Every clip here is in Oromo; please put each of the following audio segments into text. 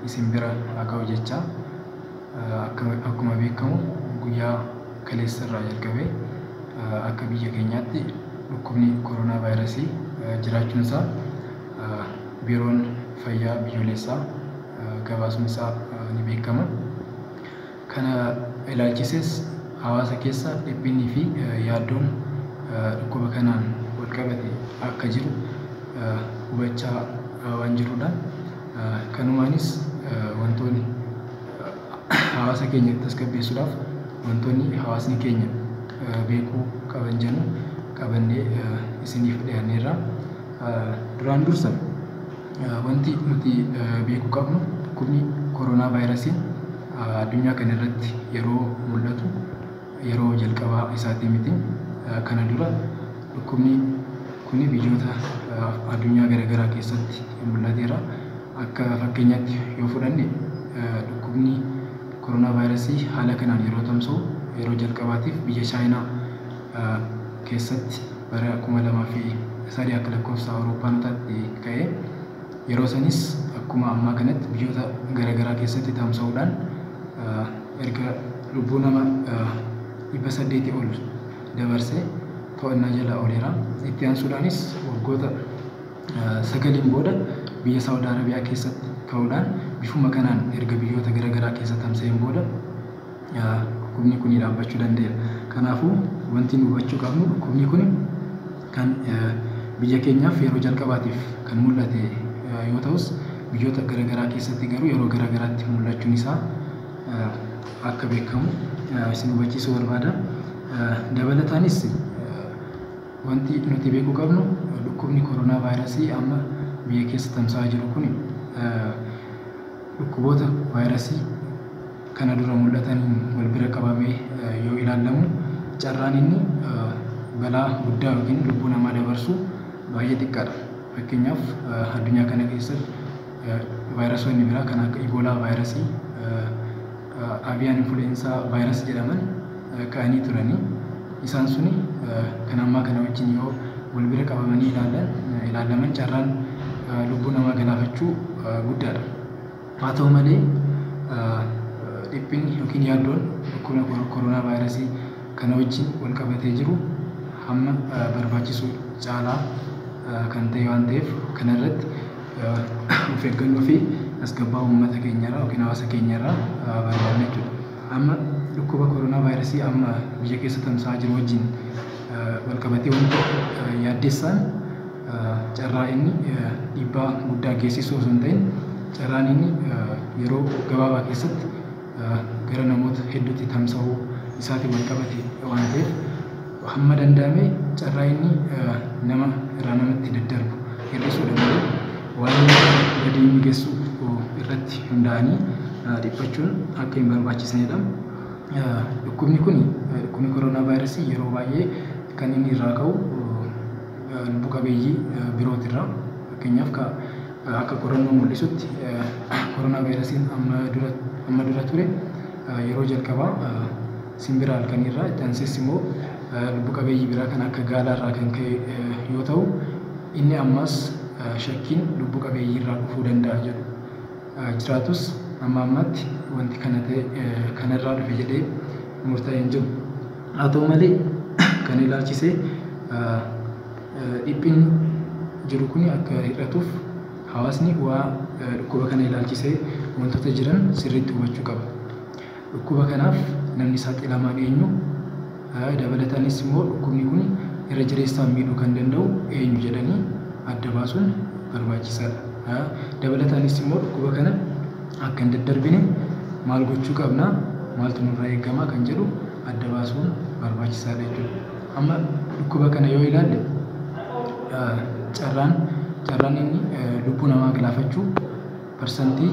isin bira haa ga'u jechaa akkuma beekamu guyyaa kaleessa irraa jalqabee akka biyya keenyaatti dhukkubni koronaa vaayirasii jiraachuun isaa biiroon fayyaa biyyoolessaa gabaasuun isaa ni beekama. Kana ilaalchisees hawaasa keessa dhiphinnii fi yaaddoon dhukkuba kanaan wal qabate akka jiru hubachaa waan jirudha. Kanumaanis wantoonni hawaasa keenya tasgabbeessuudhaaf wantoonni hawaasni keenya beekuu qaban jennu qabannee isiniif dhiyaanneerra. Duraan dursa wanti nuti beekuu qabnu dhukkubni koronaa vaayirasiin addunyaa kana irratti yeroo mul'atu yeroo jalqabaa isaatii miti. Kana dura dhukkubni kuni biyyoota addunyaa garaagaraa keessatti mul'ateera. Akka fakkeenyaatti yoo fudhanne dhukkubni koronaa vaayirasii haala kanaan yeroo tamsa'u yeroo jalqabaatiif biyya Chaayinaa keessatti bara 2003 akka lakkoofsa Awurooppaanotaatti ka'e. Yeroo sanis akkuma ammaa kanatti biyyoota garaagaraa keessatti tamsa'uudhaan erga lubbuu nama 800 ol dabarsee to'annaa jala ooleera. Itti aansuudhaanis waggoota 9 booda biyya Saawud Arabiyaa keessatti ka'uudhaan bifuma kanaan erga biyyoota garaagaraa keessa tamsa'een booda dhukkubni kun dhaabbachuu danda'eera. Kanaafuu wanti nu hubachuu qabnu dhukkubni kun kan biyya keenyaaf yeroo jalqabaatiif kan mul'ate yoo ta'us biyyoota garaagaraa keessatti garuu yeroo garaagaraatti mul'achuun isaa akka beekamu isin hubachiisuu barbaada. Dabalataanis wanti nuti beekuu qabnu dhukkubni koronaa vaayirasii amma biyya keessa tamsa'aa jiru kun dhukkuboota vaayirasii kana dura mul'ataniin wal bira qabamee yoo ilaalamu carraan inni balaa guddaa yookiin lubbuu namaa dabarsu baay'ee xiqqaadha. Fakkeenyaaf addunyaa kana keessatti vaayirasoonni biraa kan akka Iboolaa vaayirasii, Avian influenza vaayirasii jedhaman ka'anii turanii isaan suni kan ammaa kana wajjin yoo wal bira qabamanii ilaalaman carraan lubbuu namaa galaafachuu guddaadha. Haa ta'u malee dhiphinni yookiin yaaddoon dhukkuba koronaa vaayirasii kana wajjin wal qabatee jiru hamma barbaachisu caalaa kan ta'e waan ta'eef kana irratti of eeggannoo fi tasgabbaa'uu uummata keenyarraa yookiin hawaasa keenyarraa barbaadna jechuudha. Amma dhukkuba koronaa vaayirasii amma biyya keessa tamsa'aa jiru wajjin wal qabatee wanta yaaddessaan carraa inni dhiibbaa guddaa geessisu osoo hin ta'in carraan inni yeroo gabaabaa keessatti gara namoota hedduutti tamsa'uu isaatiin wal qabate waan ta'eef hamma danda'ame carraa inni nama irraa namatti daddarbu hir'isuudha malee waan badii inni geessu irratti hundaa'anii dhiphachuun akka hin barbaachisnedha. Dhukkubni kun dhukkubni koronaa vaayirasii yeroo baay'ee kan inni irraa ka'u lubbu qabeeyyii birootirraa. Fakkeenyaaf akka qorannoo mul'isutti koronaa vaayirasiin amma dura ture yeroo jalqabaa simbira halkaniirraa itti aansees immoo lubbu qabeeyyii biraa kan akka gaalaarraa kan ka'e yoo ta'u inni ammas shakkiin lubbu qabeeyyiirraa dhufuu danda'a jedhu jiraatus amma ammaatti wanti kana ta'e kanarraa dhufe jedhee murtaa'ee hin jiru. Haa ta'u malee kan ilaalchisee dhiphinni jiru kun akka hir'atuuf hawaasni waa dhukkuba kana ilaalchisee wantoota jiran sirriitti hubachuu qaba. Dhukkuba kanaaf namni saaxilamaan eenyu? Dabalataanis immoo dhukkubni kun irra jireessaan miidhuu kan danda'u eenyu jedhanii adda baasuun barbaachisaadha. Dabalataanis immoo dhukkuba kana akka hin daddarbine maal gochuu qabna? Maaltu nurraa eegama kan jedhu adda baasuun barbaachisaadha jechuudha. Amma dhukkuba kana yoo ilaalle carraan inni lubbuu namaa galaafachuu 2%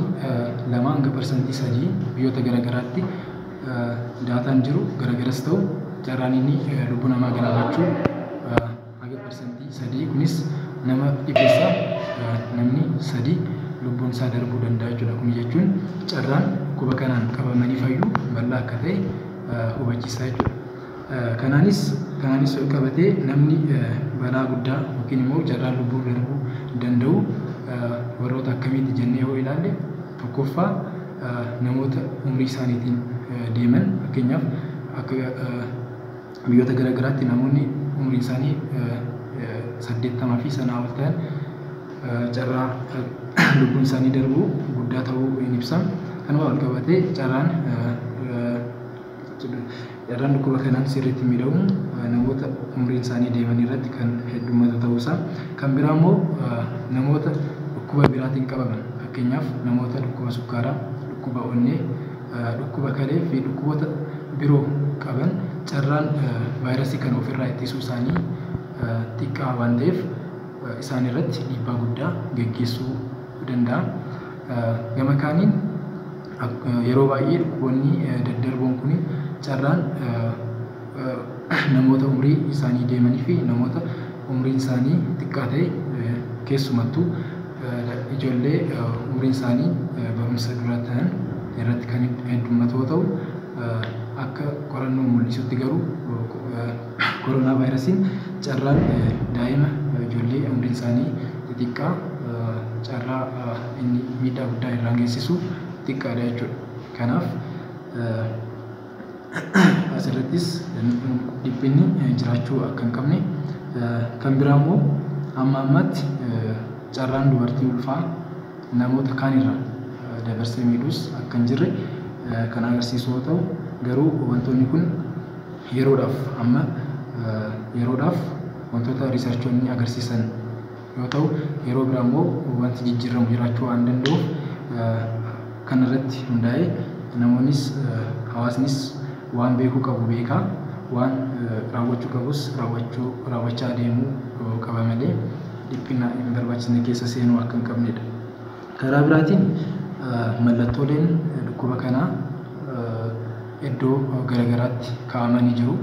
hanga 3% biyyoota garaagaraatti daataan jiru garaagaras ta'u carraan inni lubbuu namaa galaafachuu hanga 3% kunis nama dhibbeessaa namni 3 lubbuun isaa darbuu danda'a jechuudha. Kun jechuun carraan dhukkuba kanaan qabamanii fayyuu bal'aa akka ta'e hubachiisaa jechuudha. Kanaanis wal qabatee namni balaa guddaa yookiin immoo carraan lubbuu darbuu danda'u warroota akkamiiti jennee yoo ilaalle tokkoffaa Tokkoffaa, namoota umrii isaaniitiin deeman, fakkeenyaaf akka biyyoota garaagaraatti namoonni umriin isaanii 80 fi sanaa ol ta'an carraa lubbuun isaanii darbuu guddaa ta'uu hin ibsa. Kanuma wal qabatee carraan dhukkuba kanaan sirriitti miidhamu namoota umriin isaanii deeman irratti kan heddummatu ta'uusaa. Kan biraa immoo namoota dhukkuba biraatiin qabaman, fakkeenyaaf namoota dhukkuba sukkaaraa, dhukkuba onnee, dhukkuba kalee fi dhukkuboota biroo qaban carraan vaayirasii kana ofirraa ittisuu isaanii xiqqaa waan ta'eef isaan irratti dhiibbaa guddaa geggeessuu danda'a. Gama kaaniin yeroo baay'ee dhukkuboonni daddarboon kun carraan namoota umrii isaanii deemanii fi namoota umriin isaanii xiqqaa ta'e, keessumattuu ijoollee umriin isaanii barumsa dura ta'an irratti kan heddummatu yoo ta'u, akka qorannoon mul'isutti garuu koronaa vaayirasiin carraan daa'ima ijoollee umriin isaanii xixiqqaa carraa inni miidhaa guddaa irraan geessisu xiqqaadha jechuudha. Kanaaf asirrattis dhiphinni jiraachuu akka hin qabne. Kan biraa immoo amma ammaatti carraan dubartii ulfaa namoota kaanirraa dabarsee miidhus akka hin jirre kan agarsiisu yoo ta'u, garuu wantoonni kun yeroodhaaf amma yeroodhaaf wantoota riisarchoonni agarsiisan yoo ta'u, yeroo biraa immoo wanti jijjiiramu jiraachuu waan danda'uuf kanarratti hundaa'ee namoonnis hawaasnis waan beekuu qabu beekaa, waan raawwachuu qabus raawwachaa deemuu qaba malee dhiphina hin barbaachisne keessa seenuu akka hin qabnedha. Karaa biraatiin mallattooleen dhukkuba kanaa iddoo garaagaraatti kaa'amanii jiru.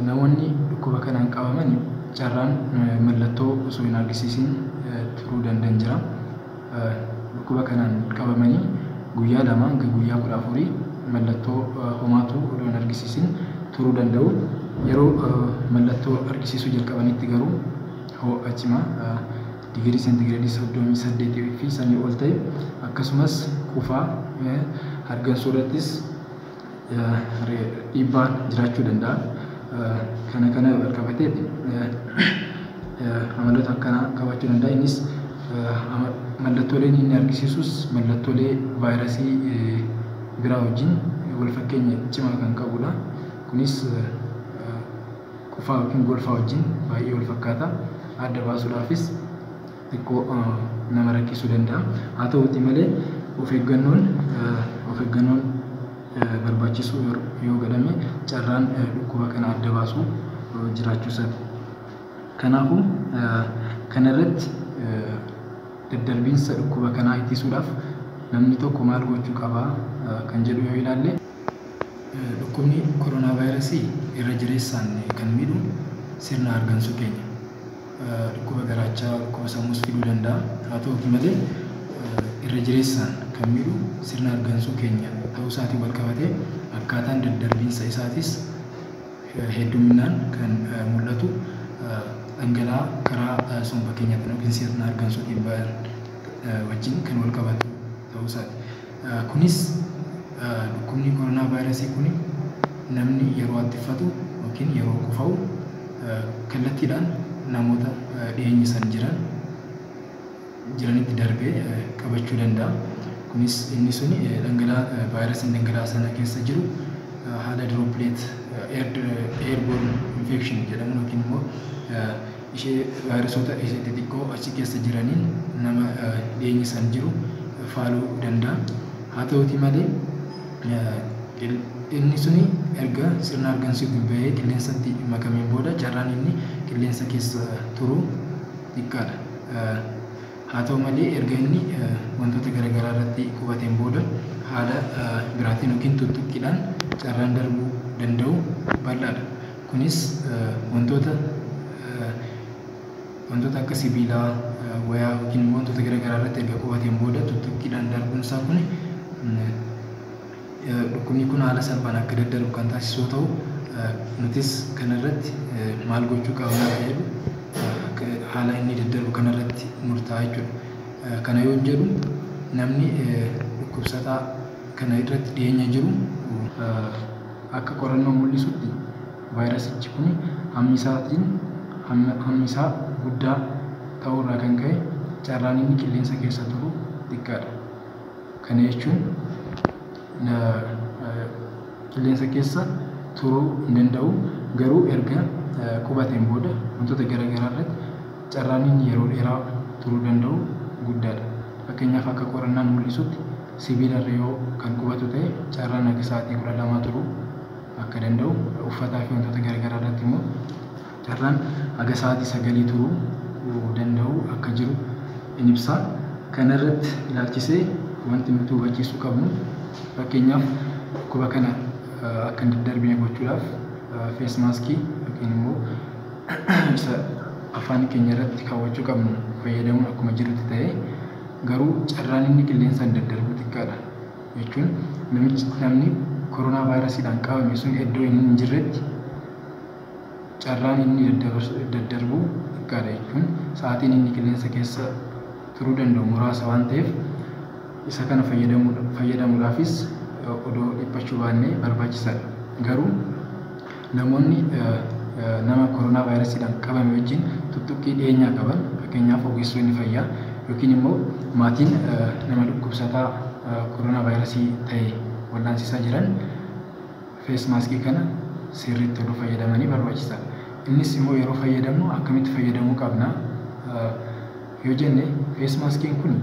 Namoonni dhukkuba kanaan qabaman carraan mallattoo osoo hin argisiisin turuu danda'an jira. Dhukkuba kanaan qabamanii guyyaa 2 hanga guyyaa 14 mallattoo homaatu osoo hin argisiisin turuu danda'u. Yeroo mallattoo argisiisuu jalqabanitti garuu ho'a cimaa digirii seentigireedii 38 fi sanii ol ta'e, akkasumas qufaa, hargansuu irrattis dhiibbaan jiraachuu danda'a. Kana wal qabatee amaloota akkanaa qabaachuu danda'a. Innis mallattooleen inni argisiisus mallattoolee vaayirasii biraa wajjin wal fakkeenya cimaa kan qabudha. Kunis qufaa yookiin golfaa wajjin baay'ee wal fakkaata. Adda baasuudhaafis xiqqoo nama rakkisuu danda'a. Haa ta'uutii malee of eeggannoon barbaachisu yoo godhame carraan dhukkuba kana adda baasuu jiraachuu isaati. Kanaafuu kanarratti daddarbiinsa dhukkuba kanaa ittisuudhaaf namni tokko maal gochuu qabaa kan jedhu yoo ilaalle, dhukkubni koronaa vaayirasii irra jireessaan kan miidhu sirna hargansuu keenya. Dhukkuba garaachaa, dhukkuba sammuus fiduu danda'a. Haa ta'uutii malee irra jireessaan kan miidhu sirna hargansuu keenya ta'uu isaatiin wal qabatee akkaataan daddarbiinsa isaatis hedduminaan kan mul'atu dhangala'aa karaa somba keenyaatiin yookiin sirna hargansuutiin bahan wajjin kan wal qabatu ta'uu isaati. Kunis dhukkubni koronaa vaayirasii kun namni yeroo hattiffatu yookiin yeroo qufa'u kallattiidhaan namoota dhiyeenya san jiranitti darbee qabachuu danda'a. Kunis inni suni dhangala'aa vaayirasiin dhangala'aa sana keessa jiru haala droplet airborne infection jedhamu yookiin immoo ishee vaayirasoota ishee xixiqqoo achi keessa jiraniin nama dhiyeenya san jiru faaluu danda'a. Haa ta'uutii malee inni suni erga sirna hargansuutiin bahee qilleensatti makameen booda carraan inni qilleensa keessa turu xiqqaadha. Haa ta'u malee erga inni wantoota garaagaraa irratti qubateen booda haala biraatiin yookiin tuttuqqiidhaan carraan darbuu danda'u bal'aadha. Kunis wantoota akka sibiilaa, wayaa yookiin wantoota garaagaraa irratti erga qubateen booda tuttuqqiidhaan darbuun isaa kun dhukkubni kun haala salphaan akka daddarbu kan taasisu yoo ta'u, nutis kanarratti maal gochuu qabna jedhu haala inni daddarbu kanarratti murtaa'a jechuudha. Kana yoo jedhu namni dhukkubsataa kana irratti dhiyeenya jiru akka qorannoo mul'isutti vaayirasichi kun hammi isaa guddaa ta'uurraa kan ka'e carraan inni qilleensa keessa turu xiqqaadha. Kana jechuun qilleensa keessa turuu hin danda'u, garuu erga qubateen booda wantoota garaagaraa irratti carraan inni yeroo dheeraa turuu danda'u guddaadha. Fakkeenyaaf akka qorannaan mul'isutti sibiila irra yoo kan qubatu ta'e carraan akka sa'aatii 12 turuu akka danda'u, uffataa fi wantoota garaagaraa irratti immoo carraan haga sa'aatii 9 turuu danda'u akka jiru in ibsa. Kana irratti ilaalchisee wanti nuti hubachiisuu qabnu fakkeenyaaf dhukkuba kana akka hin daddarbine gochuudhaaf fees maaskii yookiin immoo isa afaan keenya irratti kaawwachuu qabnu fayyadamuun akkuma jirutti ta'e, garuu carraan inni qilleensaan daddarbu xiqqaadha. Jechuun namni koronaa vaayirasiidhaan qabame sun iddoo inni hin jirretti carraan inni daddarbu xiqqaadha. Jechuun sa'aatiin inni qilleensa keessa turuu danda'u muraasa waan ta'eef isa kana fayyadamuudhaafis odoo dhiphachuu baannee barbaachisaadha. Garuu namoonni nama koronaa vaayirasiidhaan qabame wajjin tuttuqqii dhiyeenyaa qaban, fakkeenyaaf ogeessonni fayyaa yookiin immoo maatiin nama dhukkubsataa koronaa vaayirasii ta'e wal'aansisaa jiran fees maaskii kana sirriitti odoo fayyadamanii barbaachisaadha. Innis immoo yeroo fayyadamnu akkamitti fayyadamuu qabna yoo jenne, fees maaskiin kun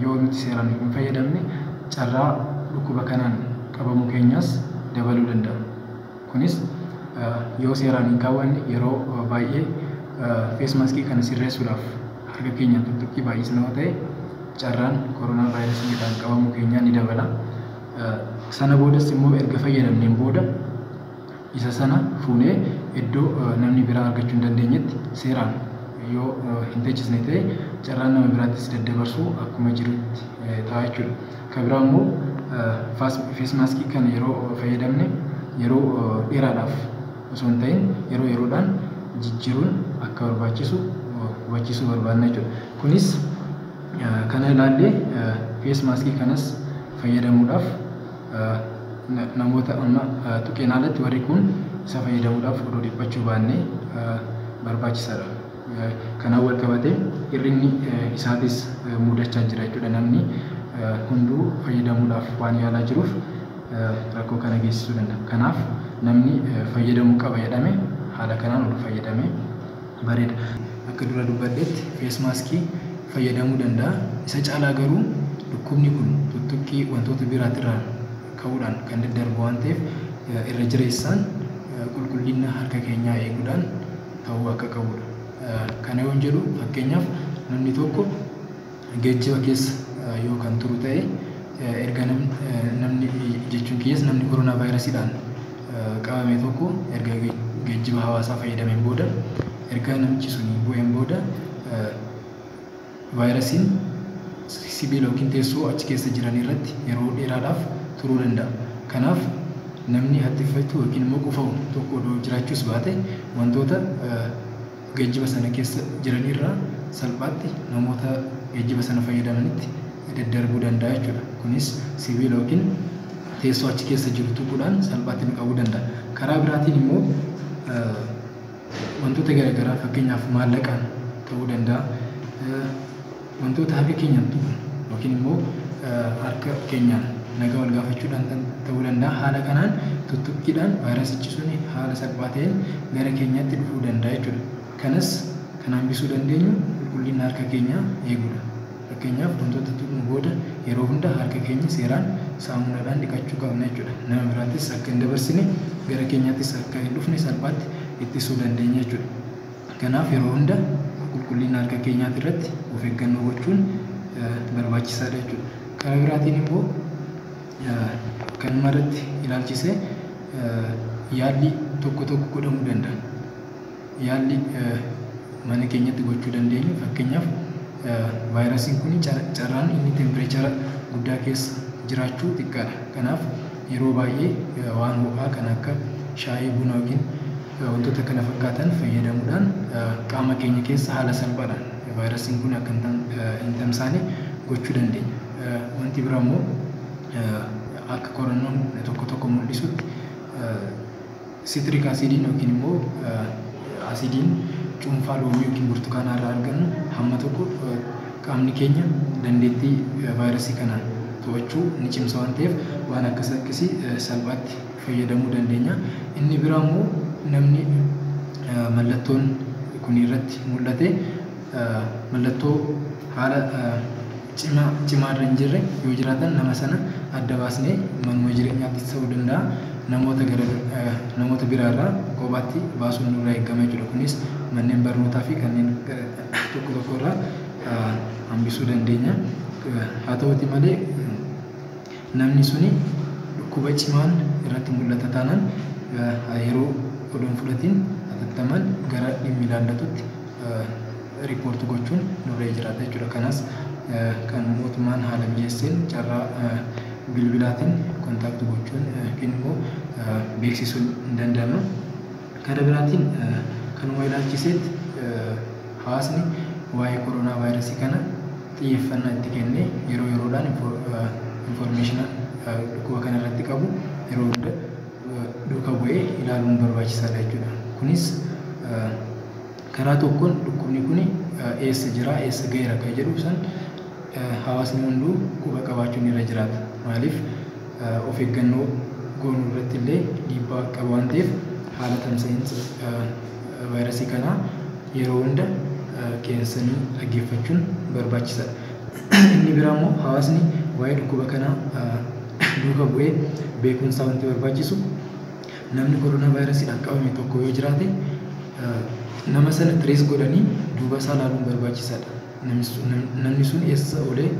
yoo nuti seeraan hin fayyadamne carraa dhukkuba kanaan qabamuu keenyas dabaluu danda'a. Kunis yoo seeraan hin kaawwanne yeroo baay'ee fees maaskii kana sirreessuudhaaf harka keenyaan tuttuqqii baay'isna yoo ta'e carraan koronaa vaayirasiidhaan qabamuu keenyaa ni dabala. Sana boodas immoo erga fayyadamneen booda isa sana fuunee iddoo namni biraa argachuu hin dandeenyetti seeraan yoo hin teechisne ta'e carraan nama biraattis daddabarsuu akkuma jirutti ta'a jechuudha. Kan biraa immoo fees maaskii kana yeroo fayyadamne yeroo dheeraadhaaf osoo hin ta'in yeroo yeroodhaan jijjiiruun akka barbaachisu hubachiisuu barbaanna jechuudha. Kunis kana ilaallee fees maaskii kanas fayyadamuudhaaf namoota amma tuqeen alatti warri kun isa fayyadamuudhaaf odoo dhiphachuu baannee barbaachisaadha. Kanaan wal qabatee hir'inni isaatis mudachaa jira jechuudha. Namni hunduu fayyadamuudhaaf waan yaalaa jiruuf rakkoo kana geessisuu danda'a. Kanaaf namni fayyadamuu qaba jedhame haala kanaan ol fayyadamee bareeda. Akka dura dubbadhetti fees maaskii fayyadamuu danda'a. Isa caalaa garuu dhukkubni kun tuttuqqii wantoota biraatirraan ka'uudhaan kan daddarbu waan ta'eef irra jireessaan qulqullina harka keenyaa eeguudhaan ta'uu akka qabudha. Kana yoon jedhu fakkeenyaaf namni tokko geejjiba keessa yoo kan turu ta'e erga namni jechuun kiyyees namni koronaa vaayirasiidhaan qabame tokko erga geejjiba hawaasaa fayyadameen booda erga namichi sun bu'een booda vaayirasiin sibiila yookiin teessoo achi keessa jiran irratti yeroo dheeraadhaaf turuu danda'a. Kanaaf namni haxxiffatu yookiin immoo qufa'u tokko odoo jiraachuus baate wantoota geejjiba sana keessa jiran irraa salphaatti namoota geejjiba sana fayyadamanitti daddarbuu danda'a jechuudha. Kunis sibiila yookiin teessoo achi keessa jiru tuquudhaan salphaatti nu qabuu danda'a. Karaa biraatiin immoo wantoota garaagaraa fakkeenyaaf maallaqaan ta'uu danda'a. Wantoota harka keenyaan tuqnu yookiin immoo harka keenyaan nagaa wal gaafachuudhaan ta'uu danda'a. Haala kanaan tuttuqqiidhaan vaayirasichi sun haala salphaa ta'een gara keenyaatti dhufuu danda'a jechuudha. Kanas kan hambisuu dandeenyu qulqullina harka keenyaa eeguudha. Fakkeenyaaf wantoota tuqnu booda yeroo hunda harka keenya seeraan saamunaadhaan dhiqachuu qabna jechuudha. Nama biraattis akka hin dabarsine gara keenyaattis akka hin dhufne salphaatti ittisuu dandeenya jechuudha. Kanaaf yeroo hunda qulqullina harka keenyaati irratti of eeggannoo gochuun barbaachisaadha jechuudha. Karaa biraatiin immoo kanuma irratti ilaalchisee yaalli tokko tokko godhamuu danda'a. Yaalli mana keenyatti gochuu dandeenyu fakkeenyaaf vaayirasiin kun carraan inni tempireechara guddaa keessa jiraachuu xiqqaadha. Kanaaf yeroo baay'ee waan ho'aa kan akka shaayii, buna yookiin wantoota kana fakkaatan fayyadamuudhaan qaama keenya keessa haala salphaadhaan vaayirasiin kun akka hin tamsaane gochuu dandeenya. Wanti biraa immoo akka qorannoon tokko tokko mul'isutti citric acidiin yookiin immoo asidiin cuunfaa loomii yookiin burtukaanaa irraa argannu hamma tokko qaamni keenya dandeettii vaayirasii kana to'achuu ni cimsa waan ta'eef waan akkas akkasii salphaatti fayyadamuu dandeenya. Inni biraa immoo namni mallattoon kun irratti mul'ate mallattoo haala cimaa irra hin jirre yoo jiraatan nama sana adda baasnee manuma jireenyaatti ta'uu danda'a. Namoota biraarraa kophaatti baasuun nurraa eegama jechuudha. Kunis manneen barnootaa fi kanneen tokko tokko irraa hambisuu dandeenya. Haa ta'uuti malee namni suni dhukkuba cimaan irratti mul'ata taanaan yeroo odoo hin fudhatiin hatattamaan gara dhimmi ilaallatutti riipoortii gochuun nurra jiraata jechuudha. Kanas kan mootummaan haala mijeesseen carraa bilbilaatiin kontaaktii gochuun yookiin immoo beeksisuun ni danda'ama. Karaa biraatiin kanuma ilaalchiseetti hawaasni waa'ee koronaa vaayirasii kana xiyyeeffannaa itti kennee yeroo yeroodhaan infoormeeshina dhukkuba kana irratti qabu yeroo hunda duuka bu'ee ilaaluun barbaachisaadha jechuudha. Kunis karaa tokkoon dhukkubni kun eessa jira, eessa ga'eera kan jedhu san hawaasni hunduu quba qabaachuun irra jiraata. Maaliif of eeggannoo goonuu irratti illee dhiibbaa qaba waan ta'eef haala tamsa'iinsa vaayirasii kanaa yeroo hunda qeensanii dhaggeeffachuun barbaachisaadha. Inni biraa immoo hawaasni waa'ee dhukkuba kanaa duuka bu'ee beekumsaa wanti barbaachisu namni koronaa vaayirasiidhaan qabame tokko yoo jiraate nama sana tirees godhanii duuba isaa ilaaluun barbaachisaadha. Namni sun eessa oolee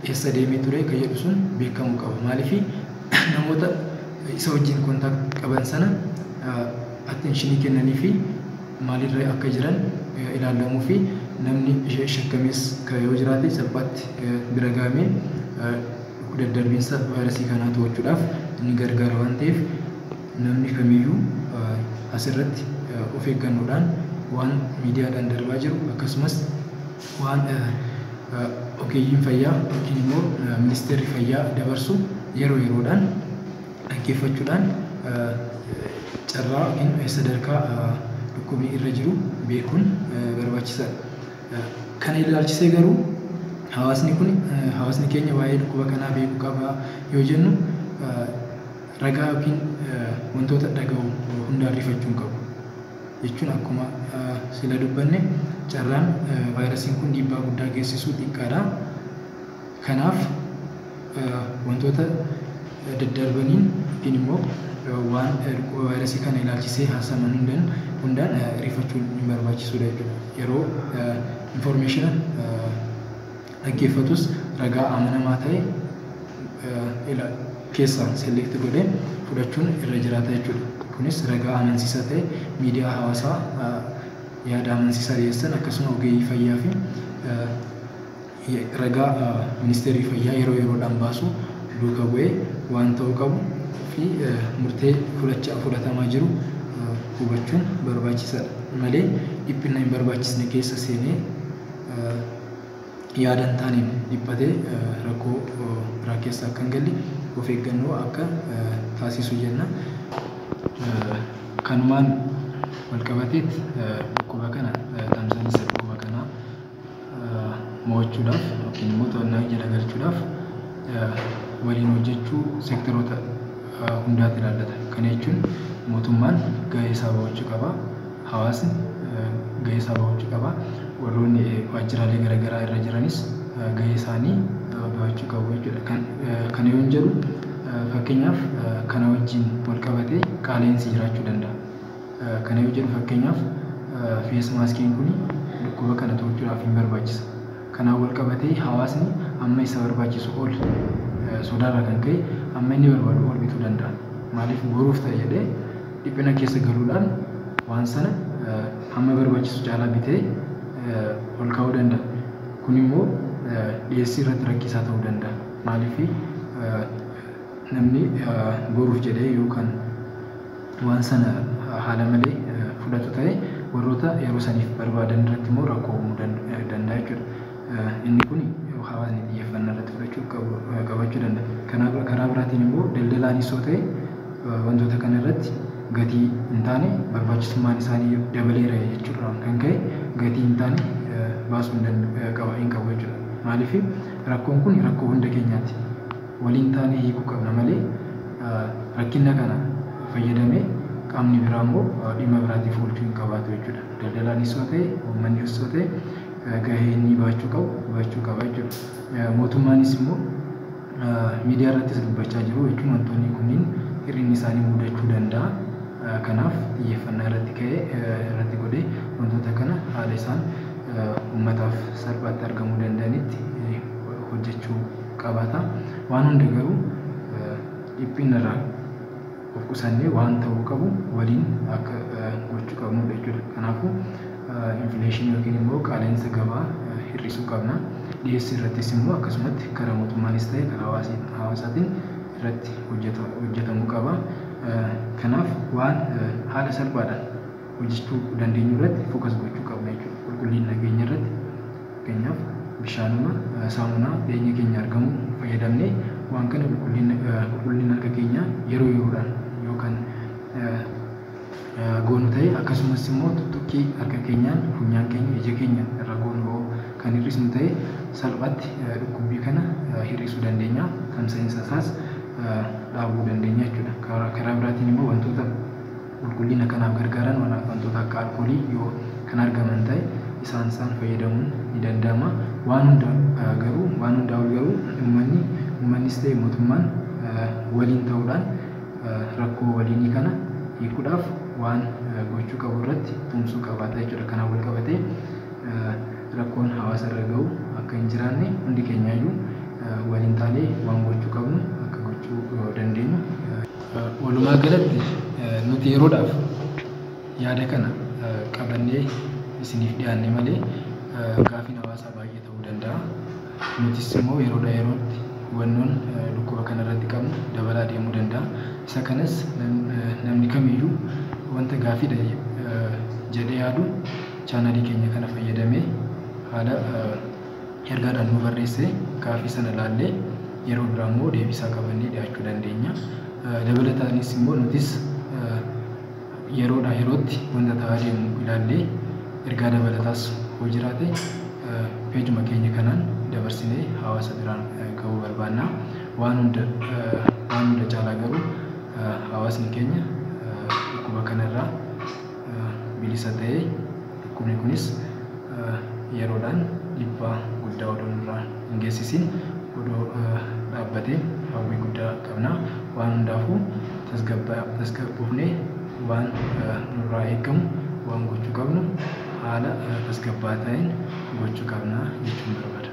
eessa deemee ture kan jedhu sun beekamuu qaba. Maaliif namoota isa wajjin kontaaktii qaban sana attentionii kennanii fi maalirra akka jiran ilaalamuu fi namni shakkames yoo jiraate salphaatti bira gahamee daddarbiinsa vaayirasii kanaa to'achuudhaaf ni gargaara waan ta'eef namni kamiyyuu asirratti of eeggannoodhaan waan miidiyaadhaan darbaa jiru akkasumas waan ogeeyyiin fayyaa yookiin immoo ministeerri fayyaa dabarsu yeroo yeroodhaan dhaggeeffachuudhaan carraa yookiin sadarkaa dhukkubni irra jiru beekuun barbaachisaadha. Kana ilaalchisee garuu hawaasni kun hawaasni keenya waa'ee dhukkuba kanaa beekuu qaba yoo jennu ragaa yookiin wantoota dhaga'u hunda rifachuu hin qabu. Jechuun akkuma sila dubbanne carraan vaayirasiin kun dhiibbaa guddaa geessisu xiqqaadha. Kanaaf wantoota daddarbaniin yookiin immoo waan dhukkuba vaayirasii kana ilaalchisee haasaman hundaan rifachuun hin barbaachisudha jechuudha. Yeroo infoormeeshina dhaggeeffatus ragaa amanamaa ta'e keessaa select godhee fudhachuun irra jiraata jechuudha. Kunis ragaa amansiisaa ta'e miidiyaa hawaasaa yaada amansiisaa dhiyeessan akkasuma ogeeyyii fayyaa fi ragaa ministeerri fayyaa yeroo yeroodhaan baasu duuka bu'ee waan ta'uu qabu fi murtee fudhatamaa jiru hubachuun barbaachisaadha malee dhiphina hin barbaachisne keessa seenee yaada hin taaneen dhiphatee rakkoo biraa keessa akka hin galle of eeggannoo akka taasisu jenna. Kanumaan wal qabateet dhukkuba kana tamsa'iinsa dhukkuba kanaa mo'achuudhaaf yookiin immoo to'annaa jala galchuudhaaf waliin hojjechuu seektaroota hundaatti ilaallata. Kana jechuun mootummaan gahee isaa bahachuu qaba. Hawaasni gahee isaa bahachuu qaba. Warroonni waajjiraalee garaagaraa irra jiranis gahee isaanii bahachuu qabu jechuudha. Kana yoon jedhu fakkeenyaaf kana wajjin wal qabatee qaala'insi jiraachuu danda'a. Kana yoo jedhu fakkeenyaaf fees maaskiin kun dhukkuba kana to'achuudhaaf hin barbaachisa. Kanaan wal qabatee hawaasni amma isa barbaachisu ol sodaarraa kan ka'e amma inni barbaadu ol bituu danda'a. Maaliif boruuf ta'e jedhee dhiphina keessa galuudhaan waan sana hamma barbaachisu caalaa bitee ol kaa'uu danda'a. Kun immoo dhiyeessii irratti rakkisaa ta'uu danda'a. Maaliif namni boruuf jedhee yookaan waan sana haala malee fudhatu ta'e warroota yeroo saniif barbaadan irratti immoo rakkoo uumuu danda'a jechuudha. Inni kun hawaasni xiyyeeffannaa irratti fudhachuu qabachuu danda'a. Kanaaf karaa biraatiin immoo daldalaanis yoo ta'e wantoota kana irratti gatii hin taane barbaachisummaan isaanii dabaleera jechuudhaan kan ka'e gatii hin taane baasuu hin qabu jechuudha. Maaliif rakkoon kun rakkoo hunda keenyaati. Waliin taanee hiikuu qabna malee rakkina kana fayyadamee qaamni biraa immoo dhimma biraatiif oolchuu hin qabaatu jechuudha. Daldalaanis yoo ta'e uummannis yoo ta'e gahee inni baachuu qabu baachuu qaba jechuudha. Mootummaanis immoo miidiyaa irrattis dubbachaa jiru jechuun wantoonni kunniin hir'inni isaanii mudachuu danda'a. Kanaaf xiyyeeffannaa irratti ka'ee irratti godhee wantoota kana haala isaan uummataaf salphaatti argamuu danda'anitti hojjechuu qabaata. Waan hunda garuu dhiphina irraa of qusannee waan ta'uu qabu waliin akka gochuu qabnudha jechuudha. Kanaafuu infileeshinii yookiin immoo qaala'insa gabaa hir'isuu qabna. Dhiyeessii irrattis immoo akkasumatti karaa mootummaanis ta'e karaa hawaasaatiin irratti hojjetamuu qaba. Kanaaf waan haala salphaadhaan hojjechuu dandeenyu irratti fookas gochuu qabna jechuudha. Qulqullina keenya irratti fakkeenyaaf bishaanuma saamunaa dhiyeenya keenya argamu fayyadamnee waan kana qulqullina harka keenyaa yeroo yeroodhaan yookaan goonu ta'e akkasumas immoo tuttuqqii harka keenyaan funyaan keenya ija keenya irra goonu kan hir'isnu ta'e salphaatti dhukkubbii kana hir'isuu dandeenya. Tamsa'iinsa isaas dhaabuu dandeenya jechuudha. Karaa biraatiin immoo wantoota qulqullina kanaaf gargaaran wantoota akka alkoolii yoo kan argaman ta'e isaan fayyadamuun ni danda'ama. Waan hunda garuu waan hundaa ol garuu uummannis ta'e mootummaan waliin ta'uudhaan rakkoo waliinii kana hiikuudhaaf waan gochuu qabu irratti tumsuu qabaata jechuudha. Kanaan wal qabatee rakkoon hawaasa irra gahu akka hin jiraanne hundi keenyaayyuu waliin taanee waan gochuu qabnu akka gochuu dandeenyu. Walumaa galatti nuti yeroodhaaf yaada kana qabannee isiniif dhiyaanne malee gaafiin hawaasaa baay'ee ta'uu danda'a. Nutis immoo yeroodhaa yerootti hubannoon dhukkuba kana irratti qabnu dabalaa deemuu danda'a. Isa kanas namni kamiyyuu wanta gaafiidha jedhee yaadu chaanalii keenya kana fayyadamee haala ergaadhaan nu barreessee gaafii sana ilaallee yeroo biraa immoo deebisaa qabannee dhiyaachuu dandeenya. Dabalataanis immoo nutis yeroodhaa yerootti wanta ta'aa deemu ilaallee ergaa dabalataas yoo jiraate peejuma keenya kanaan dabarsinee hawaasa biraan gahuu barbaanna. Waan hunda caalaa garuu hawaasni keenya dhukkuba kanarraa bilisa ta'ee dhukkubni kunis yeroodhaan dhiibbaa guddaa odoo nurraa hin geessisin odoo dhaabbatee hawwii guddaa qabna. Waan hundaafuu tasgabboofnee waan nurraa eegamu waan gochuu qabnu haala tasgabbaa'aa ta'een gochuu qabna jechuun barbaada.